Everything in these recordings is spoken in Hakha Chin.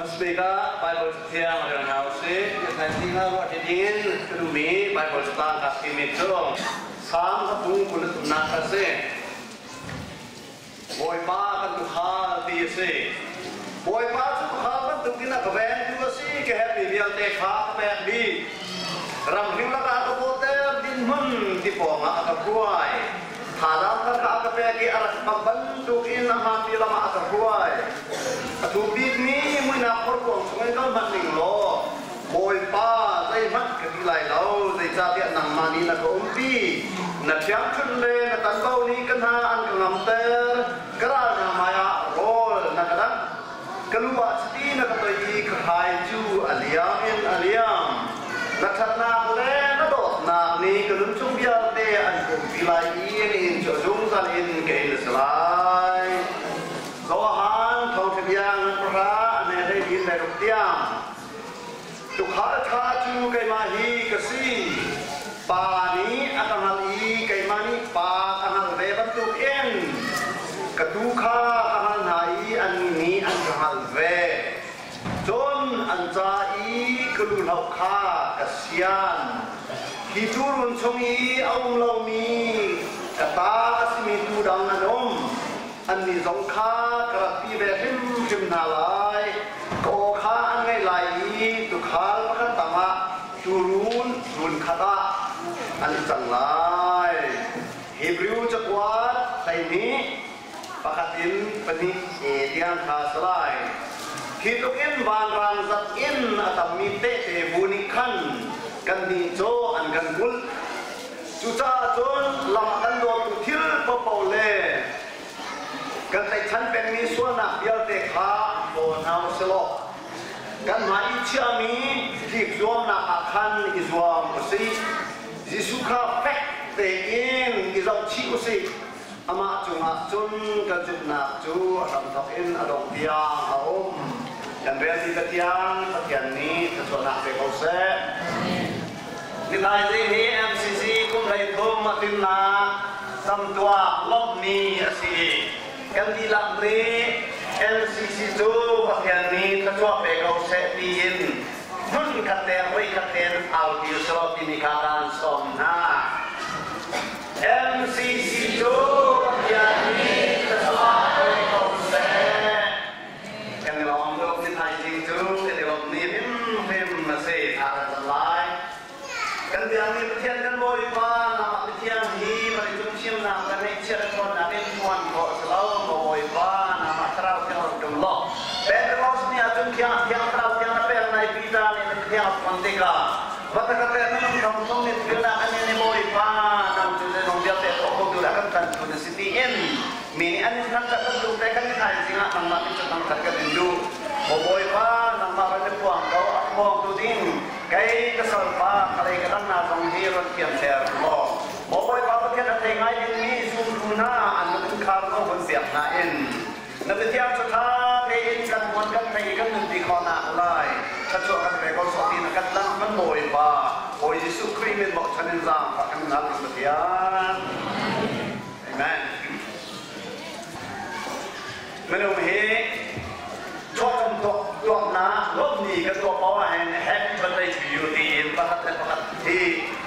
Hmasabik ah Baibal Cathiang rel hna usih. Biaknak dingah ruah dingin ka duhmi Baibal catang kaa thimmi cu Salm hlabung 23nak a si. Bawipa kan tuukhal ti a si. Bawipa cu tuukhal bantukin a ka vengtu a si, ka herhmi vialte kha a ka pek dih. Ramhring lakah a ka bawhter, dinhmun ti pawngah a ka hruai. Thazang thar kha a ka pek i a rak bak bantukin a hmaanmi lam ah a ka hruai. A thuk bikmi muihnak horkuang chungin kal hmanh ning law, Bawipa, zeihmanh ka ti lai lo, zeicahtiah nangmah nih na ka umpi. Na ṭhiangṭhunh le na tanbo nih ka hna an ka ngamter, ka ral hna hmaiah rawl na ka dangh. Ka lu ah chiti na ka toih i ka hrai cu a liam in a liam. Na ṭhatnak le na dawtnak nih ka nunchung vialte an umpi lai i nihin cu a zungzal in ka in a si lai. Johan thawngṭha bia ngan pahra a ne hlei in le ruk tiang. Tuukhal ṭha cu keimah hi ka si. Pa nih a ka hngalh i keimah nih Pa ka hngalh ve bantukin ka tuu kha ka hngalh hna i annih nih an ka hngalh ve. Cun an ca i ka luhloh kha ka sian. Hi tuurun chung i a um lomi ka ta a simi tuu dang an um. Annih zong kha ka ratpi ve hrimhrim hna lai. Ka aw kha an ngaih lai i tuukhal pakhat tangah tuurun run khat ah an i cang lai. Hebrew cakuat 12 pakhat in pahnih e tiang kha a si lai. Hi tluk in vanrang zat in a tammi tehte bu nih khan kannih cu an kan kulh. Cucaah cun lam a kan dawtu thil paohpaoh le kan tlaihchan pengmi sualnak vialte kha hlaw hna u sih law kan hmai i chiahmi tlik zuamnak ah khan i zuam u sih. Jesuh kha fek tein i zohchih u sih. Amah cungah cun kan zumhnak cu a hramthawk in a dongh tiang a um. Kan relmi Pathian, Pathian nih thluachuahnak pe ko seh. Nithaizing hi MCC kum 13 a tlinnak camtuak lawmhmi a si i kan dihlak nih LCC cu Pathian nih thluachuah pe ko seh tiin hmun khat te voi khat tein aupi usih timi kha kaan sawm hna. MCC cu Pathian nih thluachuah pe ko seh. Kan i lawm tuk ni thaizing cu kan i lawmh ni hrimhrim a si. Tha kan cam lai. Kan biakmi Pathian kan Bawipa nangmah Pathian hi vawleicung thiamnak le ngeihchiat ṭhawnnak in phuan khawh a si lo. Maw Bawipa, nangmah Thlarau Thiang rak ṭum law Pentecost ni ahcun Thiang Thiang Thlarau Thiang na pek nai Peter nih na Thiang a phuan tikah va ka pek minung tham thum nih thilnak an in i Bawipa nang cu zeizong vialte tuah khotu le a kan tlantu na si tiin mi nih an in thangṭhat kan duh te kan i thaizing ah nangmah min cu thangṭhat kan in duh. Maw Bawipa, nangmah ran i phuang ko, a phuangtu ding kei ka salpa ka lei ka dang hna zong hi run thiamter law. Maw Bawipa Pathian a thei ngai dingmi zumtu hna an innkhar no hun piak hna in na biathiang cu ṭha tein kan hmuan kan thei i kan nunpi khawhnak lai thluachuah kan pe ko sawh ti na kan langh kan Bawipa Bawi Jesuh Khrih min bochan in zaangfah kan ngal Pathian. Amen. Minung hi chuahcam tuaknak lawmhni kan tuah paoh ahhin happy birthday to you tiin pakhat le pakhat hi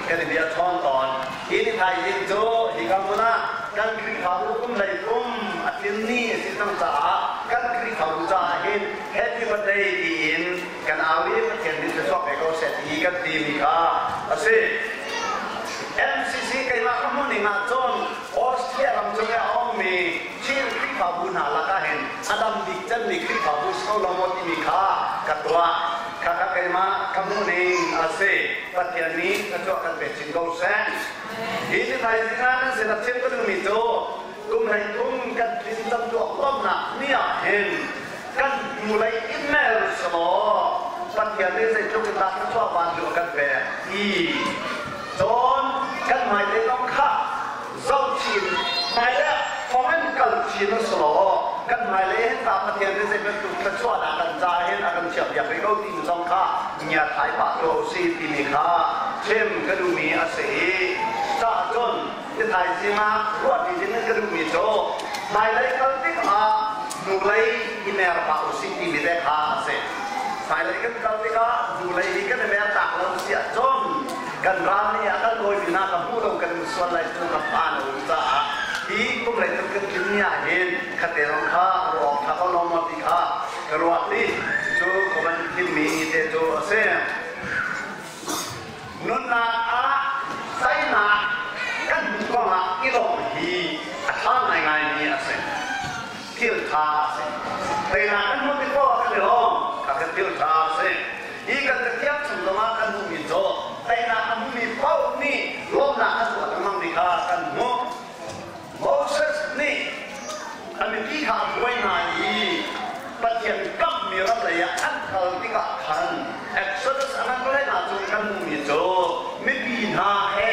kan i bia chawn tawn. Hi ni thaizing cu hika hmun ah kan Khrihfabu kum hlei kum a tlin ni a si cang caah kan Khrihfabu caah hin happy birthday tiin kan au i Pathian nih thluachuah pe ko seh ti kan timi kha a si. MCC keimah ka hmuh ning ahcun Austria ram cung i a ummi Chin Khrihfabu hna lakah hin a dam bik cemmi Khrihfabu si ko lo maw timi kha ka tuah. Khakha keimah ka hmuh ning a si. Pathian nih thluachuah kan pe chin ko seh. Hi ni thaizing ah nan sin a chim ka duhmi cu kum 13 kan tlin camtuak lawmhnak ni ah hin kan hnulei in mer selaw Pathian nih zeitluk in dah thluachuah van duh a kan pek ti cun kan hmailei zong kha zohchin hmailei thong in kal chin u selaw kan hmailei hin ta Pathian nih zei bantuk thluachuah dah kan ca hin a kan chiahpiak rih ko ti zong kha ngiatthlai pah tuah u sih timi kha chim ka duhmi a si i cah cun ni thaizing ah ruah ding in ka duhmi cu hmailei kal tikah hnulei i mer hlah u sih timi te kha a si. Hmailei kan kal tikah hnulei hi kan i mertak lo si ahcun kan ral nih a kan dawi hna ka hmu lo kan um sual lai cu ka phan a um caah hi kum lei tuk kan tlun ni ah hin khate zong kha ruah awk ṭha ko lo maw ti kha ka ruah i cu ka van thimmi te cu a si. Nunnak ah teinak kan hmuh kongah i lawmh hi a ṭha ngaingaimi a si. Thil ṭha a si. Teinak kan hmuh tik paoh ah kan i lawm. Kha kan thil ṭha a si. Hi kan cathiang chung zongah kan hmuhmi cu teinak a hmumi paoh nih lawmhnak an tuah lengmangmi kha kan hmuh. Moses nih a mipi kha a hruai hna i Pathian kamhmi ram lei ah an kal tikah khan Exodus a ngan hna cu kan hmuhmi cu mipi hna he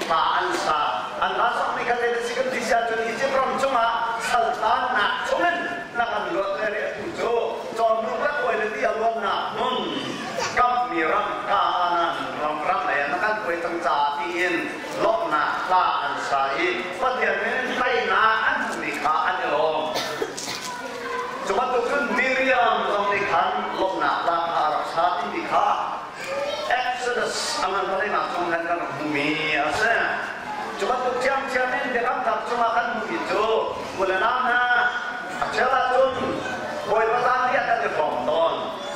hla an sa. An hla sakmi kha zei si kan ti si ahcun Izipt ram cungah saltannak chungin na kan luat le ri atu cu cawnnuk le kawi le ti a luannak hmun kamhmi ram Kanaan ram ram lei ah na kan hruai cang caah tiin lawmhnak hla an sa i Pathian min in teinak an hmuhmi kha an i lawm. Cu bantuk cun Miriam zong nih khan lawmhnak hla kha a rak sa timi kha Exodus a ngan paleinak chung khan kan rak hmuhmi a si. Cu bantuk ṭhiamṭhiam in biakam thar chungah kan hmuhmi cu u le nau hna, a chel ahcun Bawipa zan riah kan i hrawm tawn.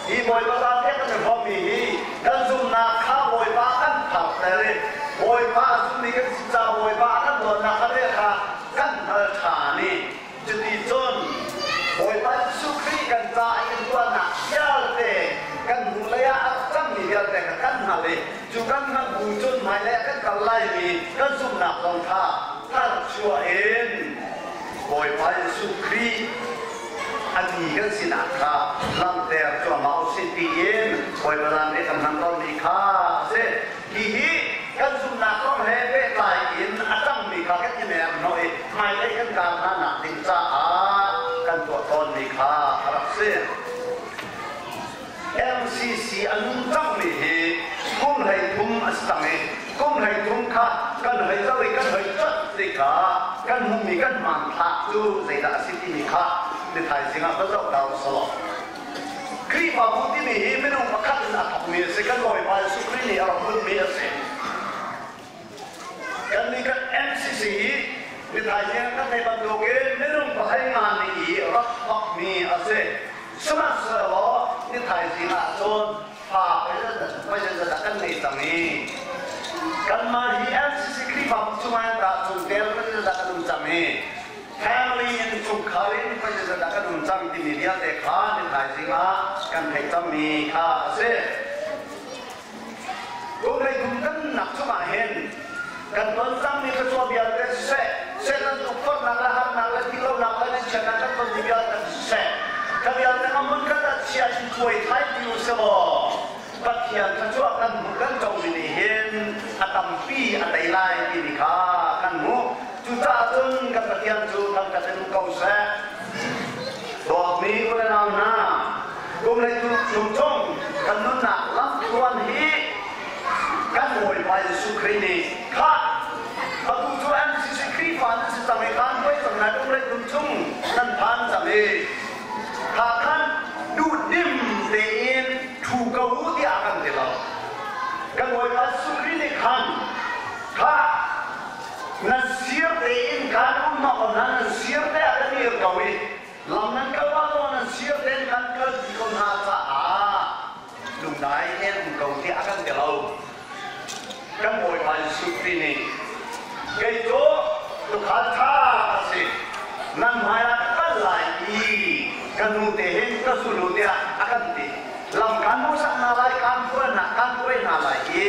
Hi Bawipa zan riah kan i hrawmmi hi kan zumhnak kha Bawipa kan tharter i Bawipa a zummi kan si caah Bawipa a kan dawtnak kha le kha kan hngal ṭhan i cuti cun Bawipa Jesuh Khrih kan ca i kan tuahnak vialte kan hnulei ah a rak cangmi vialte kha kan hngal i cu kan hngalh bu cun hmailei ah kan kal laimi kan zumhnak zong kha tharchuah in Bawipa Jesuh Khrih a mi kan sinak kha langhter cuahmah usih tiin Bawipa zan nih kan hman tawnmi kha a si. Hihi kan zumhnak kong he pehtlai in a cangmi kha kan i mer hnawh i hmailei kan kar hna nak ding caah kan tuah tawnmi kha a rak si. MCC a nun cangmi hi kum 13 a si cang i kum 33 kha kan hei zoh i kan hei cuanh tikah kan hmuhmi kan hmanthlak cu zeidah a si timi kha nithaizing ah va zoh ta u sawh. Khrihfabu timi hi minung pakhat in a thawkmi a si. Kan Bawipa Jesuh Khrih nih a rak bunhmi a si. Kannih kan MCC hi nithaizing ah kan theih bantukin minung pahai nga nih i rak thawkmi a si. Sihmanhsehlaw nithaizing ah cun fa pei kan ngei cang i kanmah hi MCC Khrihfabu chungah hin dah chungtel pei kan um cang i family in chungkhar in pei kan um cang timi vialte kha nithaizing ah kan theih cangmi kha a si. Kum 30 kan nak chungah hin kan ton cangmi thluachuah vialte siseh, Satan tukforhnak le harnak le thihlonak le ngaihchiatnak kan tonmi vialte siseh, kha vialte a hmun khat ah chia in cuai thai ti u sih law Pathian thluachuah kan hmuh kan comi nih hin a tampi a tei lai timi kha kan hmuh. Cucaah cun kan Pathian cu thangṭhat in um ko seh. Dawtmi u le nau hna, kum 30 chung kan nunnak lamthluan hi kan Bawipa Jesuh Khrih nih khah atu cu MCC Khrihfa nan si cang i kaan hruai cang lai kum 30 chung nan phan cang i kha khan duhdim tein ṭhu ko u tiah kan ti lo. Kan Bawipa Jesuh Khrih nih khan khah nan sir tein kan um ma ko hna nan sir te ah kan ir ko i lam nan kal ma ko nan sir tein kan kal ti ko hna caah lungdai tein um ko tiah a kan ti lo. Kan Bawipa Jesuh Khrih nih kei cu tuukhal ṭha ka si, nan hmaiah ka kal lai i ka nu te hin ka zul u tiah a kan ti. Lam kaan hmuhsak hna lai, kaan hruai hna, kaan hruai hna lai i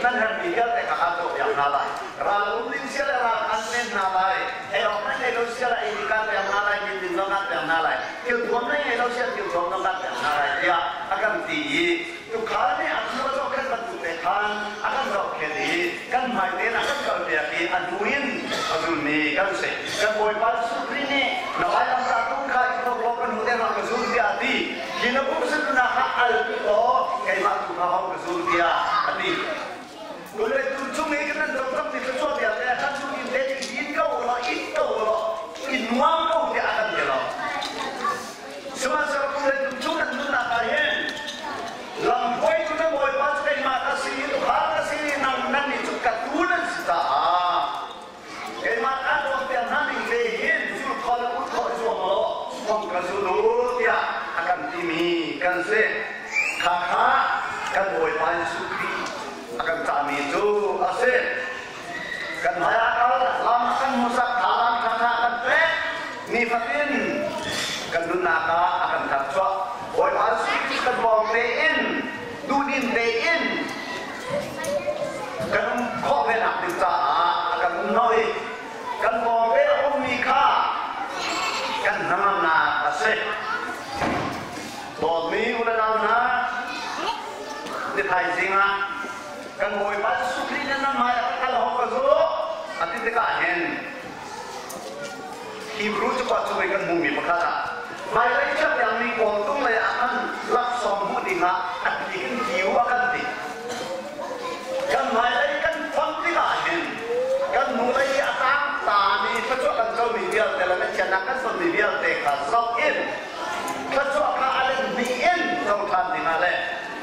nan herhmi vialte kha kaan tuahpiak hna lai. Ral um ding sia le ral kaan ven hna lai. Ei awk nan ngei lo sia le ei ding kaan pek hna lai, din ding zong kaan pek hna lai. Thilthuam nan ngei lo sia thilthuam zong kaan pek hna lai tiah a kan ti i tuukhal nih a hnu a zohkhenh bantuk te khan a kan zohkhenh i kan hmai tein a kan kalpiak i a hnu in a zulmi kan si. Kan Bawipa Jesuh Khrih nih na vailamtah tung kha i thawk law ka hnu te rak ka zul tiah a ti. Hi na pumsaduhnak kha al dih law keimah tu kha hong ka zul tiah a ti. Kule tu chung i kan nan dong ti thluachuah vialte khan chung in te in ko law in ko law in nuam ko tiah a kan ti lo. Sihmanhsehlaw kule tu chung nan nunnak ah hin kan si. Khakha kan Bawipa Jesuh Khrih a kan cahmi cu a si. Kan hmaiah kal lam kan hmusak thazaang ṭhaṭha kan pek. Nifatin kan nunnak ah a kan tharchuah. Bawipa Jesuh Khrih kan pawng tein duhdim tein kan um khawh ve nak ding caah a kan um hnawh i kan pawngte a ummi kha kan hnangamnak a si. Dawtmi u le nau hna, ni thaizing ah kan Bawipa Jesuh Khrih nih nan hmai ah kal hawk ka zu a ti tikah hin Hebrew cakuat chung i kan hmuhmi pakhat ah hmailei thiamtiangmi kawltung lei ah khan laksawng hmuh dingah a tlik in tiu a kan ti. Kan hmailei kan fonh tikah hin kan hnulei i a tangtami thluachuah kan comi vialte le Pathian ah kan tonmi vialte kha zoh in thluachuah kha a let hnih in co ṭhan dingah le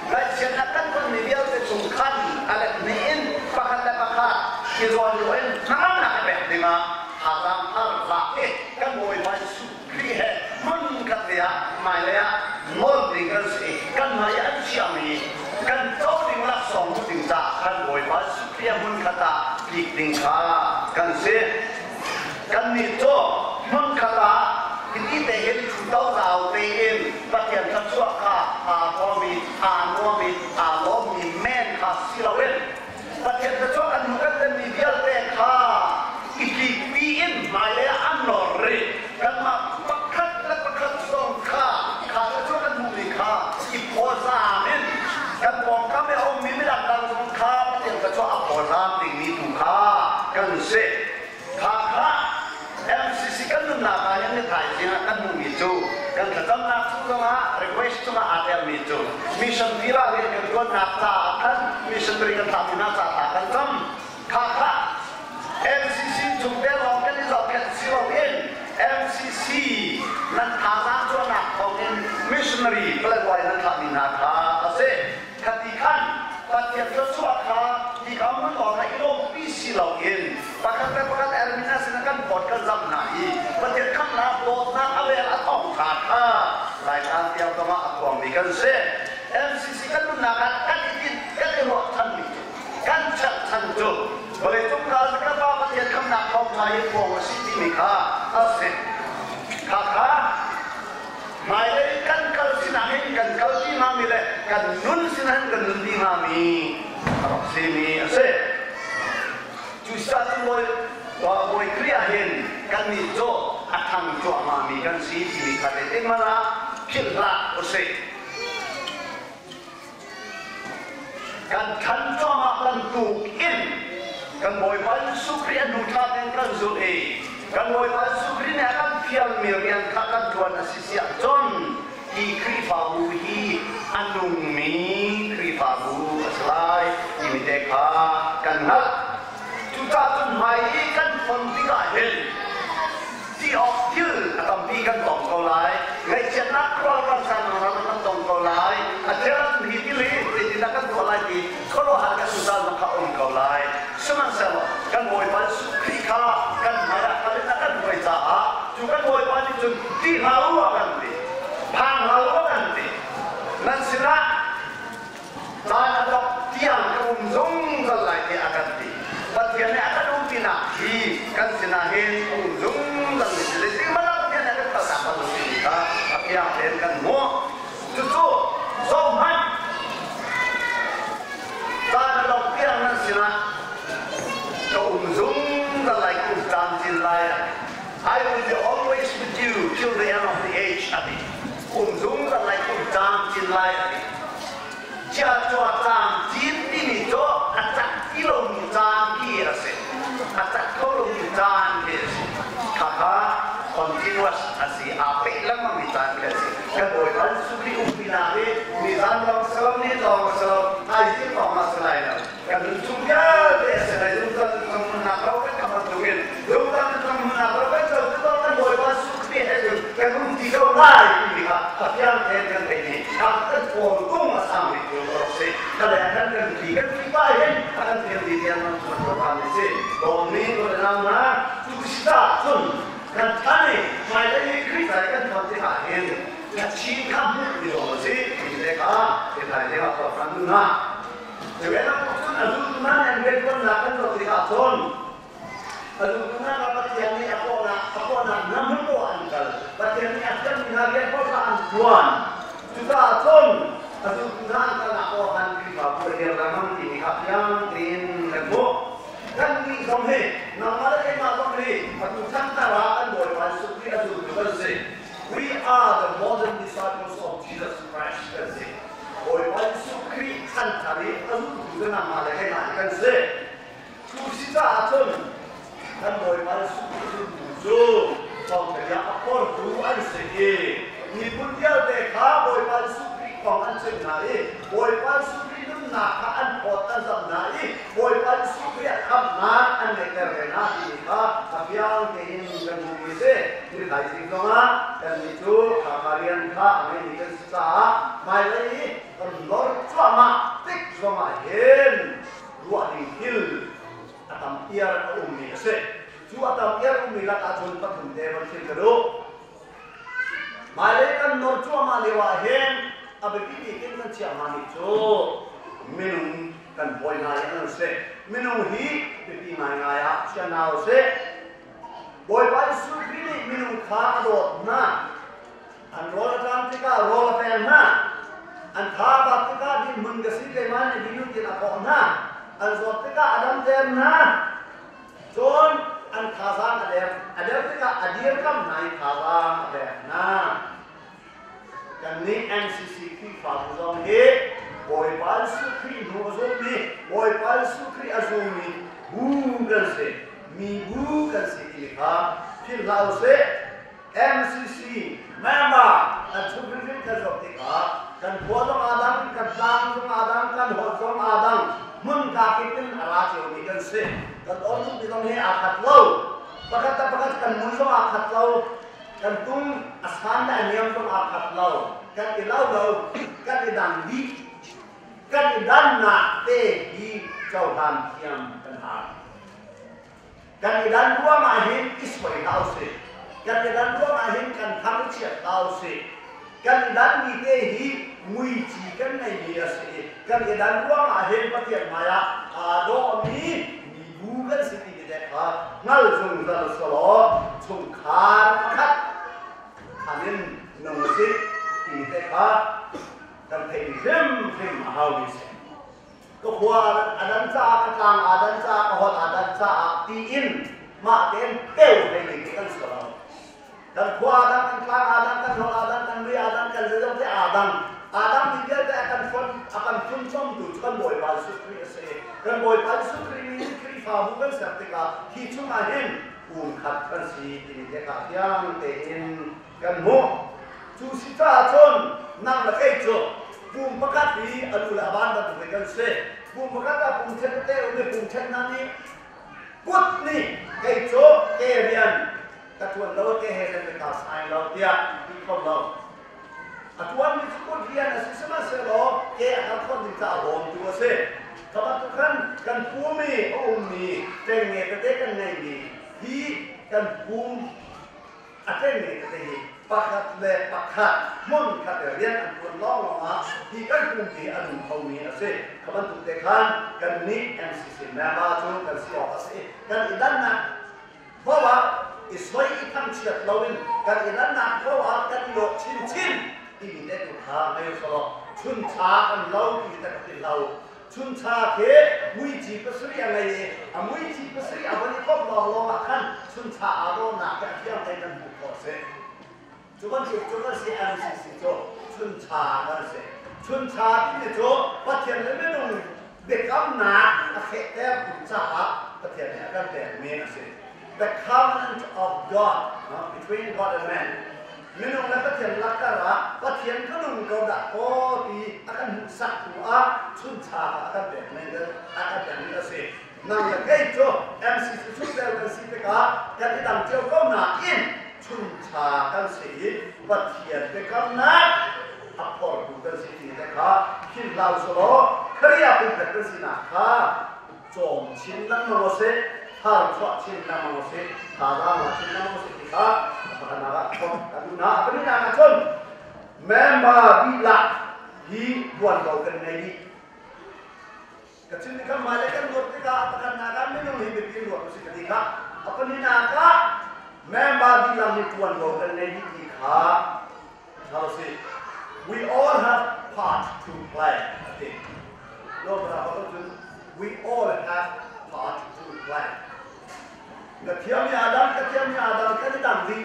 ngaihchiatnak kan tonmi vialte chung khan a let hnih in pakhat le pakhat i zawnruah in hnangamnak i pek dingah thazaang thar lak i kan Bawipa Jesuh Khrih he hmunkhat te ah hmailei ah nawl ding kan si i kan hmai ah an chiahmi kan co ding laksawng hmu ding caah kan Bawipa Jesuh Khrih he hmunkhat ah tlik ding kha kan si. Kannih cu hmunkhat ah hiti te hin ṭhutozau tein Pathian thluachuah kha aa hrawm i aa nuam i aa lawmmi men kha si loin Pathian thluachuah kan hmu kan tonmi vialte kha i tlikpi in hmailei ah an nor rih. Kanmah pakhat le pakhat zong kha kha thluachuah kan hmuhmi kha i phawzaam in kan pawngkam i a ummi midang dang zong kha Pathian thluachuah a phawzaam dingmi tu kha kan si. Kha kha MCC kan nunnak ah hin ni thaizing ah kan hmuhmi cu kan thlacamnak chung zongah request cungah aa telmi cu mission villa rian kan tuannak caah khan missionary kan thlahmi hna ca thla kan cam. Kha kha MCC chungtel lawng kan i zohkhenh si loin MCC nan thazaang chuahnak thawngin missionary Paletwa in nan thlahmi hna kha a si. Khati khan Pathian thluachuah kha hi ka hmun awk ah i lawmpi si loin pakhat le pakhat Ermina sinah kan phawt kan zamh hna i Pathian khamhnak dawtnak a vel a thawngṭha kha Laitlang tiang zongah a phuangmi kan si. MCC kan nunnak ah kan i tinh kan i ruahchanmi cu kan cherhchan cu vawleicung ral ka Pa Pathian khamhnak thawngṭha hi phuang a si timi kha a si. Kha kha hmailei kan kal sinah hin kan kal ti hngami le kan nun sinah hin kan nun ti hngami a rak simi a si. Cucaah cun Bawi Bawi Khrih ah hin kannih cu a ṭhang cuahmahmi kan si timi kha zeitik hmanh ah philh hlah usih. Kan ṭhan cuahmah bantuk in kan Bawipa Jesuh Khrih a hnu thla tein kan zulh i kan Bawipa Jesuh Khrih nih a kan fialmi rian kha kan ṭuan a si si ahcun hi Khrihfabu hi a nungmi Khrihfabu a si lai timi te kha kan hngalh. Cucaah cun hmai i kan fon tikah hin ti awk thil a tampi kan tong ko lai. Ngaihchiatnak khualram sanang kan tong ko lai. A thil hi til hi zeitindah kan tuah lai ti khuaruahhar kan zungzal zong kha um ko lai. Sihmanhsehlaw kan Bawipa Jesuh Khrih kha kan hmaiah kal in a kan hruai caah cu kan Bawipa nih cun ti hlah u a kan ti. Phang hlah u a kan ti. Nan sinah caan a dongh tiang ka um zungzal lai tiah a kan ti. Pathian nih a kan umpinak hi kan sinah hin a um zungzal mi si. Zeitik hmanh ah Pathian nih a kan kaltak bal lo timi kha a fiang tein kan hmuh. Cucu zohhmanh caan a dongh tiang nan sinah ka um zungzal lai, ka um camcin lai. I will be always with you till the end of the age a ti. Um zungzal lai, um camcin lai a ti. Chia cua camcin timi cu a cat ti lomi caan khi a si. A cat kho lomi caan khi a si. Khakha continuous a si. Aa peh lengmangmi caan khi a si. Kan Bawipa Jesuh Khrih umpinak hi nizan lawng si lo, ni lawng si lo, thaizing lawng ah si lai lo. Kan nun chung vialte a si lai. Zungzal nunnak ro kan ka bantukin zungzal nunnak ro kan co cu kan Bawipa Jesuh Khrih he cun kan um ti ko lai timi kha a fiang tein kan theih i kan kan pawl tung a sang bik tu a rak si. Kale kan kan ti kan ti pa hin a kan fiang ti tiang kan kan kan si. Dawmi kan na tu si ta cun kan than i hmailei i Khrih kan ton tikah hin kachin kha hmuh ti lo a si. Thai ding ah kan duh hna. Cun a zultu hna nih an rianṭuannak kan zoh tikah cun a zultu hna kha Pathian nih a kawhnak hna hmun poah an kal. Pathian nih a fialmi hna rian paoh kha an ṭuan. Cucaah cun a zultu hna an kalnak poah khan Khrihfabu a dir lengmang timi kha fiang tein kan hmuh. Kannih zong hi nangmah le keimah zong hi atu chanthar ah kan Bawipa Jesuh Khrih a zultu kan si. We are the modern disciples of Jesus Christ kan si. Bawipa Jesuh Khrih chanthar i a zultu cu nangmah le keimah hi kan si. Cu si caah cun kan Bawipa Jesuh Khrih zultu cu thawngṭha a phortu an si i miphun vialte kha Bawipa Jesuh Khrih kong an chimh hna i Bawipa Jesuh Khrih nunnak kha an phawt an zamh hna i Bawipa Jesuh Khrih a khamhnak an ngeihter ve hna timi kha a fiang tein kan hmuhmi a si. Nithaizing zongah kannih cu Hakha rian kha a ngeimi kan si caah hmailei i kan lor cuahmah tik zongah hin ruah ding thil a tam iar a ummi a si. Cu a tam iar ummi lakah cun pathum te von chim ka duh. Hmailei kan nor cuahmah lio ah hin a biapi bik in kan chiah hngami cu minung kan hawi hna hi an si. Minung hi biapi ngaingai ah chia hna u sih. Bawipa Jesuh Khrih nih minung kha a dawt hna. An rawl a ṭam tikah rawl a pek hna. An tha a bat tikah dinhmun ka si keimah nih ding tin a kawh hna. An zawt tikah a damter hna. Cun an thazaang a der. A der tikah a dirkamh hna i thazaang a pek hna. Kannih NCC Khrihfabu zong hi Bawipa Jesuh Khrih hnu a zulmi, Bawipa Jesuh Khrih a zulmi bu kan si. Mi bu kan si timi kha philh hlah usih. MCC member kan chung hrimhrim kan zoh tikah kan khua zong aa dang, kan tlang zong aa dang, kan holh zong aa dang, hmun ka kip in a ra ciomi kan si. Kan aw-nungpi zong hi aa khat lo. Pakhat le pakhat kan mui zong aa khat lo. Kan tung a san le a niam zong aa khat lo. Kan i lo lo, kan i dang dih. Kan i dannak te hi cohlan thiam kan hau. Kan i dan ruangah hin i soi hlah usih. Kan i dan ruangah hin kan thang i chiat hlah usih. Kan i danmi te hi muici kan ngeimi a si i kan i dan ruangah hin Pathian hmaiah aa dawhmi mibu kan si ti te kha hngal zungzal selaw chungkhar pakhat khan in nung usih ti te kha kan theih hrimhrim a haumi si. Ka khua a dan caah, ka tlang aa dan caah, ka holh aa dan caah tiin mah tein peu hlei ding kan si lo. Kan khua aa dang, kan tlang aa dang, kan holh aa dang, kan mui aa dang, kan zeizong te aa dang. Aa dang mi vialte a kan fon, a kan funtomtu cu kan Bawipa Jesuh Khrih a si. Kan Bawipa Jesuh Khrih nih Khrihfabu kan ser tikah hi chungah hin pum khat kan si timi te kha fiang tein kan hmuh. Cu si caah cun nang le kei cu pum pakhat hi a lu le a van bantuk in kan si. Pum pakhat ah pum ṭhen tete um i pum ṭhen hna nih kut nih kei cu ke rian ka ṭuan lo, ke he rian ka sai lo tiah ti kho lo. A ṭuanmi cu kut rian a si, sihmanhsehlaw ke a kal khawh ding caah bawmtu a si. Kha bantuk khan kan pum i a ummi ṭengnge tete kan ngeihmi hi kan pum a ṭengnge tete hi pakhat le pakhat hmunkhat i rian an ṭuan lawnglawng ah hi kan pumpi a nung khomi a si. Kha bantuk te khan kannih MCC member cu kan si awk a si. Kan i dannak paoh ah i soi i thangchiat loin kan i dannak paoh ah kan i lawh chinchin timi te tu kha ngei usalaw chuncha kan lo ti te ka ti lo. Chuncha khi muici pasarih a ngei i a muici pasarih a von i komh lawnglawng ah khan chuncha aa dawhnak hi a fiang tein kan hmuh khawh a si. Cu bantuk cu kan si MCC cu chuncha kan si. Chuncha timi cu Pathian le minung biakamnak a fehtertu caah Pathian nih a kan pekmi a si. The covenant of God, between God and man. Minung le Pathian lakkar ah Pathian ka nung ko dah kaw ti a kan hmuhsak tu ah chuncha a kan pek men a kan pekmi a si. Nang le kei cu MCC chungtel kan si tikah kan i dang cio ko nain chuncha kan si i Pathian biakamnak a phortu kan si ti te kha philh hlah usulaw Korea pumkhat kan sinak kha cawm chin lengmang usih, thar chuah chin lengmang usih, thazaang la chin lengmang usih ti kha a pakhatnak ah thawk ka duh hna. A pahnihnak ah cun member dihlak Hi tuanvo kan ngei dih. Ka chim ni kan hmailei kan ruat tikah a pakhatnak ah minung hi biapi in ruat usih ka ti kha. A pahnihnak ah member dihlak nih ṭuanvo kan ngei dih ti kha ṭha usih. We all have part to play a ti. Lo ka cun we all have part to play. Ka thiam i aa dang, ka thiam i aa dang, kan i dang dih.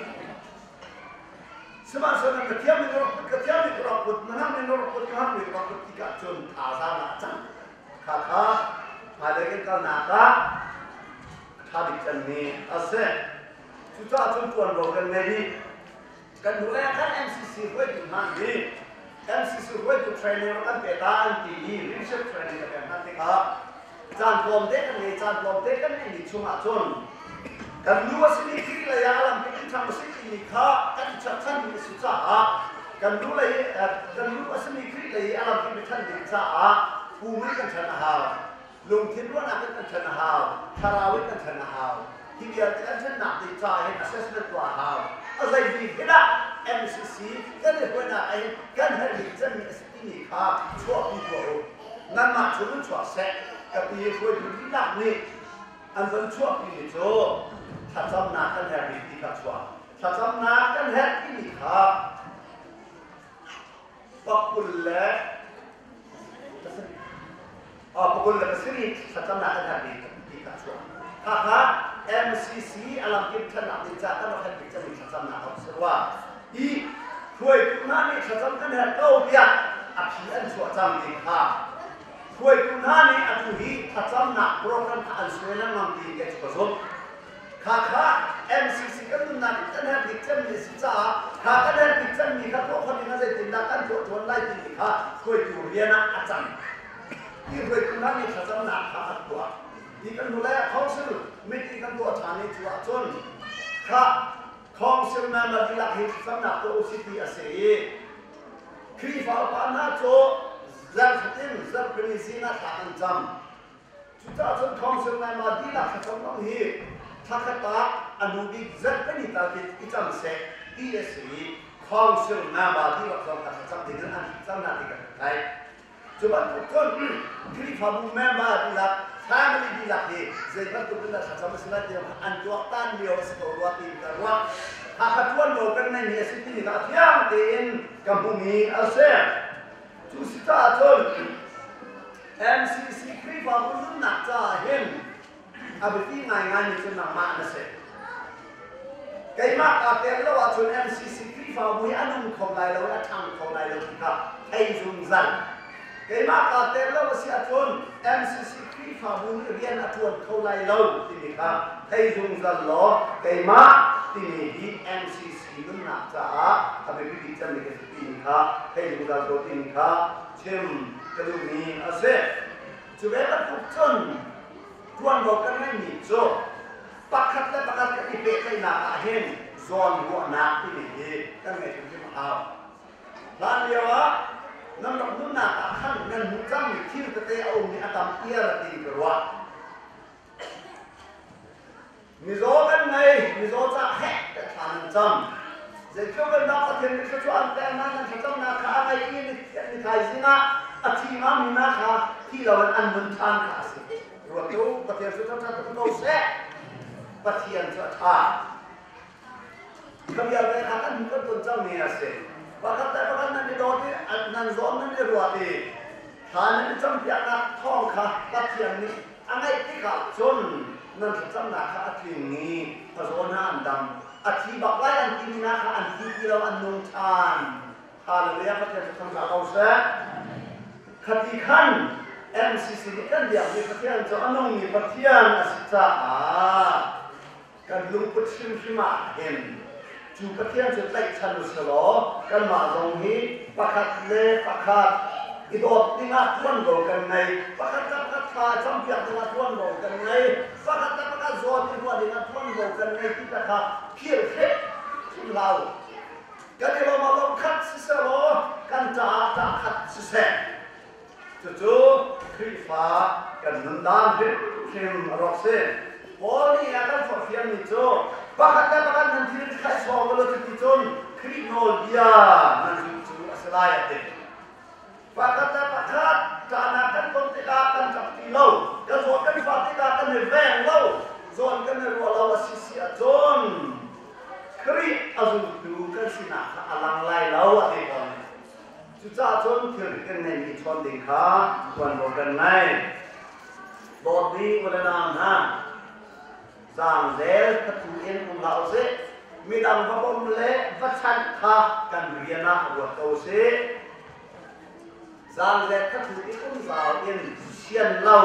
Sihmanhsehlaw ka thiam in rak put, ka thiam in rak put, na hnam in rak put, ka hnam in rak put tikah cun thazaang ah a cang. Kha kha hmailei kan kalnak ah a ṭha bik cemmi a si. Cucaah cun ṭuanvo kan ngei dih. Kan hnu lei ah khan MCC hruaitu hna nih MCC hruaitu training rak kan pe ta an ti i leadership training ka pek hna tikah caan tlawmte kan ngei. Caan tlawmte kan ngeihmi chungah cun kan nu a simi Khrih lei ah a lampi in ṭhang a si timi kha kan i cherhchanmi a si caah kan nu lei kan nu a simi Khrih lei i a lampi mi ṭhan ding caah pum in kan ṭhan a hau, lungthin ruahnak in kan ṭhan a hau, thlarau in kan ṭhan a hau. Hi vialte kan ṭhannak ding caah hin assessment tuah a hau. A zei bik hi dah MCC kan i hruainak ah hin kan herh bik cemmi a si timi kha chuahpi tuah u. Nanmah chung in chuak seh. Ka pi hruaitu dihlak nih an von chuahpimi cu thlacamnak kan herh bik ti kha chuak. Thlacamnak kan herh timi kha pakul le 27 thlacamnak kan herh bik ti kha chuak. Khakha MCC a lamkip ṭhatnak ding caah kan rak herh bik cemmi thlacamnak a si rua. Hi hruaitu hna nih thlacam kan herh ko tiah a phi an chuah cang ti kha hruaitu hna nih atu hi thlacamnak program kha an suai lengmang ti kei cu ka zumh. Khakha MCC kan nunnak in kan herh bik cemmi a si caah kha kan herh bik cemmi kha tuah khawh ding ah zeitindah kan tuah ṭuan lai timi kha hruaitu rian ah a cang. Hi hruaitu hna nih thlacamnak kha an tuah. Hi kan hnulei ah council meeting kan tuah ṭhan i cu ahcun kha council member dihlak hi thlacamnak tuah usih ti a si i Khrihfa upa hna cu zarhkhat in zarhpini zing ah thla kan cam. Cucaah cun council member dihlak thlacam zong hi thlakhat ah a nu bik zarhpini tal khi i cam seh ti a si i council member dihlak zong kha thlacam ding in an cam hna ti kan theih. Cu bantuk cun Khrihfabu member dihlak, family dihlak hi zei bantuk in dah thlacam a si lai ti an tuaktan lio a si ko rua tiin ka ruah. Hakha ṭuanvo kan ngeihmi a si timi kha a fiang tein ka hmuhmi a si. Cu si caah cun MCC Khrihfabu nunnak caah hin a biapi ngaingaimi cu nangmah na si. Keimah kaa tel lo ahcun MCC Khrihfabu hi a nung kho lai lo i a ṭhang kho lai lo ti kha thei zungzal. Keimah kaa tel lo a si ahcun MCC Khrihfabu nih rian a ṭuan kho lai lo timi kha thei zungzal law keimah timi hi MCC nunnak caah a biapi bik cemmi ka si timi kha thei zungzal ko timi kha chim ka duhmi a si. Cu ve bantuk cun ṭuanvo kan ngeihmi cu pakhat le pakhat kan i pehtlaihnak ah hin zawnruahnak timi hi kan ngeih hrimhrim a hau. Hlan lio ah nan rak nunnak ah khan nan hmuh cangmi thil tete a um i a tam iar ti ka ruah. Mizaw kan ngei, mizaw ca heh ka thla nan cam. Zeitluk in dah Pathian nih thluachuah an pek nain nan thlacamnak kha a ngaih i ni thaizing ah a thi ngami hna kha thi loin an nun ṭhan kha a si. Ruat u, Pathian cu ṭha tuk ko seh. Pathian cu a ṭha. Kha vialte kha kan hmuh kan ton cangmi a si. Pakhat le pakhat nan i dawt i nan zawn nan i ruat i thla nan i campiaknak thawng kha Pathian nih a ngaih tikah cun nan thlacamnak kha a tling i a zaw hna an dam. A thi bak lai an timi hna kha an thi ti lo, an nung ṭhan. Hallelujah, Pathian cu thangṭhat ko seh. Khati khan MCC nih kan biakmi Pathian cu a nungmi Pathian a si caah kan lungput hrimhrim ah hin cu Pathian cu tlaihchan u selaw kanmah zong hi pakhat le pakhat i dawt dingah ṭuanvo kan ngei, pakhat le pakhat thla campiak dingah ṭuanvo kan ngei, pakhat le pakhat zawn i ruah dingah ṭuanvo kan ngei ti kha phir hrim hrim hlah u. Kan i lawm ah lawm khat siseh law kan caah ṭah khat siseh. Cucu Khrihfa kan nundan hrimhrim a rawk si. Paul nih a kan forhfialmi cu pakhat le pakhat nan thil kha i sawm u law cuti cun Khrih nawlbia nan zulh cu a si lai a ti. kan i veng lo, zawn kan i ruah lo a si si ahcun Khrih a zultu kan sinak kha a lang lai lo a ti tawn. Cucaah cun thil kan ngeihmi chawn ding kha tuanvo kan ngei. Dawtmi u le nau hna, zaangzel kha in um hlah usih. Midang va bawmh le va chanh kha kan rian ah ruat ko usih. Zaangzel kha thu in um zau in sian lo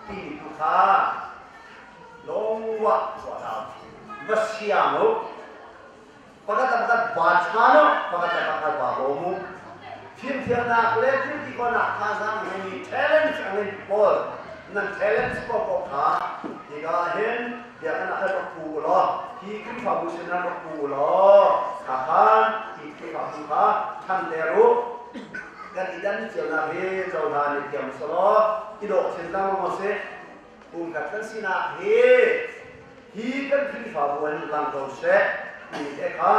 timi tu kha lawngwah tuah hlah. Va siang u. Pakhat le pakhat ba chan u, pakhat le pakhat ba bawm u. Fimthiamnak le thilti khawhnak thazaang ngeimi talents a ngeimi pawl nan talents paohpaoh kha hika ah hin biakinn ah khan rak pu u law hi Khrihfabu sinah rak pu u law kha khan hi Khrihfabu kha ṭhanter u. Kan i dan cionak hi cohlan i thiam selaw i dawh chin lengmang u sih. Pumkhat kan sinak hi hi kan Khrihfabu in lang ko seh ti te kha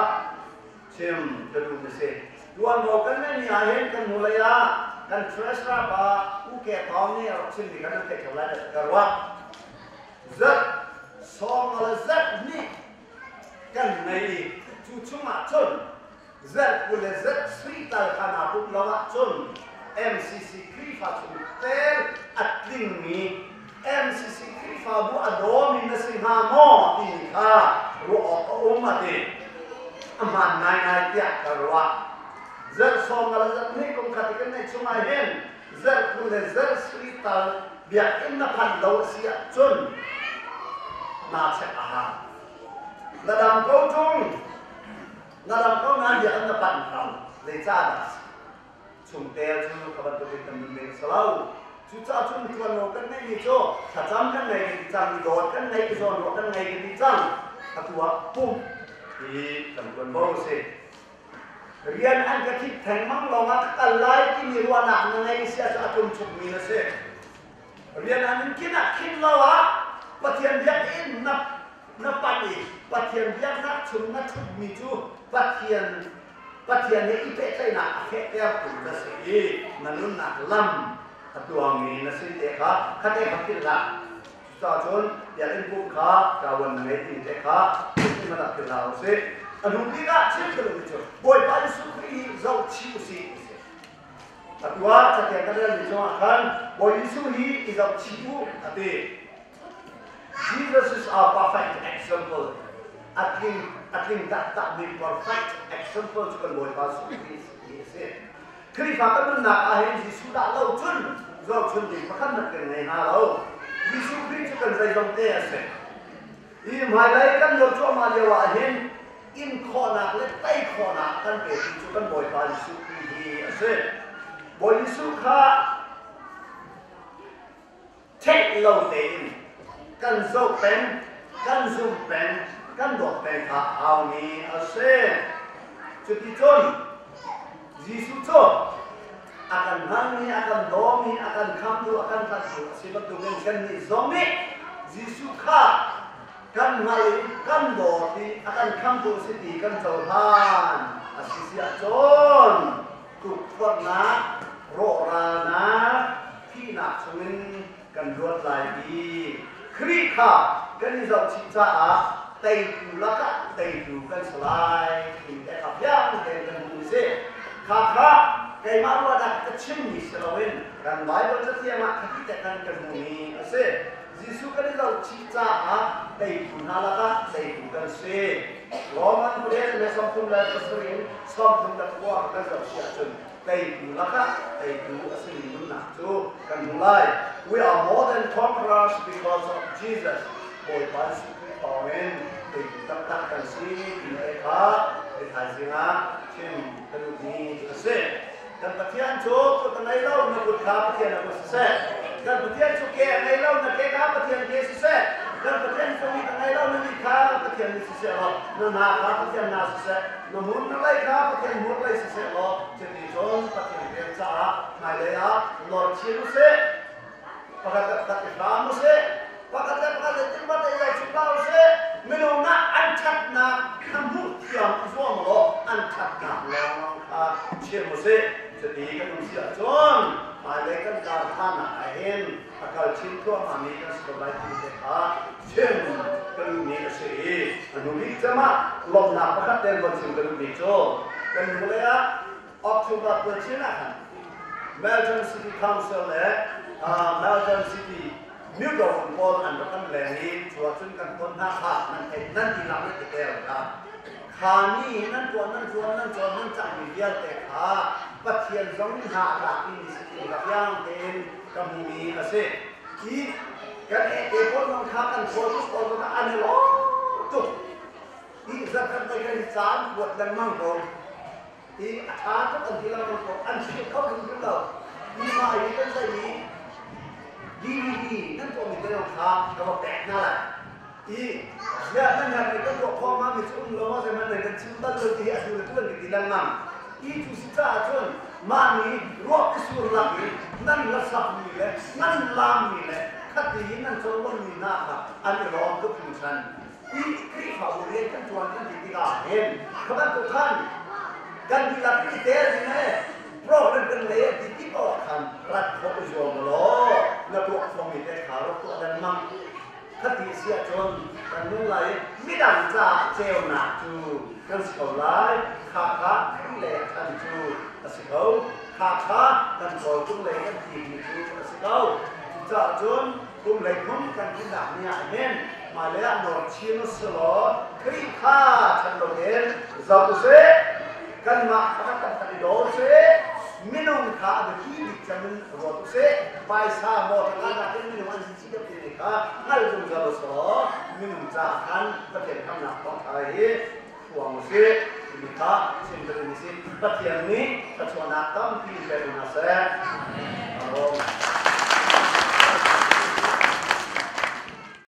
chim ka duh na si. Tuanvo kan ngeihmi ah hin kan hnulei ah kan treasurer pa U Ke Thawng nih a rak chimmi kha nan theih theo lai dah ka ruah. Zat sawm le zat hnih kan ngei i cu chungah cun zat 20 le zat sui tal kha naa pumh lo ahcun MCC Khrihfa chung tel a tlingmi MCC Khrihfabu a dawmi na si hnga maw timi kha ruah awk a um a ti. A hmaan ngaingai tiah ka ruah. Zarh sawm le zarh hnih kum khat i kan neih chung ah hin zarh 20 le zarh sui tal biakinn na phanh lo a si ahcun naa check a hau. Na dam ko ṭung, na dam ko nain biakinn na panh lo. Zeicahdah a si? Chungtel cu kha bantukin kan nun ding a si lo. Cucaah cun ṭuanvo kan ngeihmi cu thlacam kan ngei kan ti cang, i dawt kan ngei, i zawnruah kan ngei kan ti cang. Atu ah pumh hi kan ṭuanvo a si. Rian an ka thit thengmang lawngah ka kal lai timi ruahnak na ngei si ahcun a tlumchukmi na si. Rian an in kin ah khin lo ah Pathian biakinn na na panh i Pathian biaknak chung na ṭhutmi cu Pathian Pathian he i pehtlaihnak a fehtertu na si i na nunnak lam a tuangmi na si te kha khate kha philh hlah. Cucaah cun biakinn pumh kha ṭavuan na ngei timi te kha zeitin hmanh ah philh hlah u sih. A hnu bik ah chim ka duhmi cu Bawipa Jesuh Khrih hi zoh chih u sih ti si. Atu ah cathiang kan relmi cungah khan Bawi Jesuh hi i zoh chih u a ti. Jesus is our perfect example. A tling a tling taktakmi perfect example cu kan Bawipa Jesuh Khrih hi a si. Khrihfa kan nunnak ah hin Jesuh dah lo cun zohchun ding pakhat hmanh kan ngei hna lo. Jesuh Khrih cu kan zeizong te a si. Hi hmailei kan lio cuahmah lio ah hin in khawhnak le tei khawhnak kan petu cu kan Bawipa Jesuh Khrih hi a si. Bawi Jesuh kha theih lo tein kan zoh peng, kan zum peng, kan dawt peng kha a haumi a si. Cuticun Jesuh cu a kan hngalmi, a kan dawmi, a kan khamtu, a kan tlanhtu a si bantukin kannih zong nih Jesuh kha kan hngalh i kan dawt i a kan khamtu a si ti kan cohlan a si si ahcun tukforhnak, rawhralnak, thihnak chungin kan luat lai i Khrih kha kan i zohchih caah teitu lakah teitu kan si lai ti te kha fiang tein kan hmuh si. Kha kha keimah ruahnak ka chimmi si loin kan Bible cathiang ah khati te khan kan hmuhmi a si. Jesuh kan i zohchih caah teitu hna lakah teitu kan si. Roman khuadel le 37 in 39 kan zohchih ahcun teitu lakah teitu a simi nunnak cu kan hmu lai. We are more than conquerors because of Jesus. Bawipa Jesuh Khrih thawngin teitu taktak kan si ti te kha thaizing ah chim ka duhmi a si. Kan Pathian cu kut a ngei lo, na kut kha Pathian a kut siseh. Kan Pathian cu ke a ngei lo, na ke kha Pathian ke siseh. Kan Pathian cu mit a ngei lo, na mit kha Pathian mit siseh law, na hna kha Pathian hna siseh, na hmur na lei kha Pathian hmur lei siseh law, cuti cun Pathian rian caah hmailei ah lor chin usih. Pakhat le pakhat i hram usih. Pakhat le pakhat zeitinhmanh ei zai chim hlah usih. Minung ah an ṭhatnak kha hmuh thiam i zuam law an ṭhatnak lawng kha chim usih. Cuti kan um si ahcun. Hmailei kan kar hlanah ahhin a kal chin thluahmahmi kan si ko lai ti te kha chim ka duhmi a si i a hnu bik cem ah lawmhnak pakhat ten von chim ka duhmi cu kan hnulei ah October 20 ah khan Melbourne City Council le Melbourne City Myodaw pawl an rak kan leng i cu ahcun kan ton hna kha nan theih nan dihlak nan i tel kha kha ni nan tuah nan zuam nan cawn nan cangmi vialte kha Pathian zong nih hna a tlak mi si ti ka fiang tein ka hmumi a si. I kan e pawl zong kha kan khawl tuk pawl zong kha an i lawm tuk. I zakhat dei kan i caan kuat lengmang ko. I a ṭha tuk an ti lengmang ko. An hrilh kho hrimhrim lo. I mah hi kan zei i DVD nan tuahmi te zong kha ka va pek hna lai. I ziah nan herh mi kan tuah khawh ma mi cu um lo ma zeihmanh nan kan chim bal lo ti hi atu le tu an kan ti lengmang. I cu si caah cun mah nih ruah sur lak i nan hlasak mi le nan laam mi le khati in nan conglawmh mi hna kha an i lawm tuk hringhran. I Khrihfabu rian kan ṭuan kan ti tikah hin kha bantuk khan kan dihlak in i tel ding ee program kan lei an ti ti paoh ah khan rat khawh i zuam law na tuah khawhmi te kha rak tuah lengmang. Khati si ahcun kan nung lai i midang caah ceunak cu kan si ko lai. Kha kha Khrih lei ah khan cu a si ko. Kha kha kan kawltung lei kan timi cu a si ko. Cucaah cun kum lei kum kan tlinnak ni ah hin hmailei ah nawr chin u si law Khrih kha chan loin zoh u sih. Kanmah pakhat kan kan i daw u sih. Minung kha a biapi bik cem in ruat u sih. Paisa motor nakin minung an si deuh timi kha hngal zungzal u sih. Minung caah khan Pathian khamnak thawngṭha hi phuang u sih timi kha chim ka duhmi si. Pathian nih thluachuahnak tampi in pe hna seh.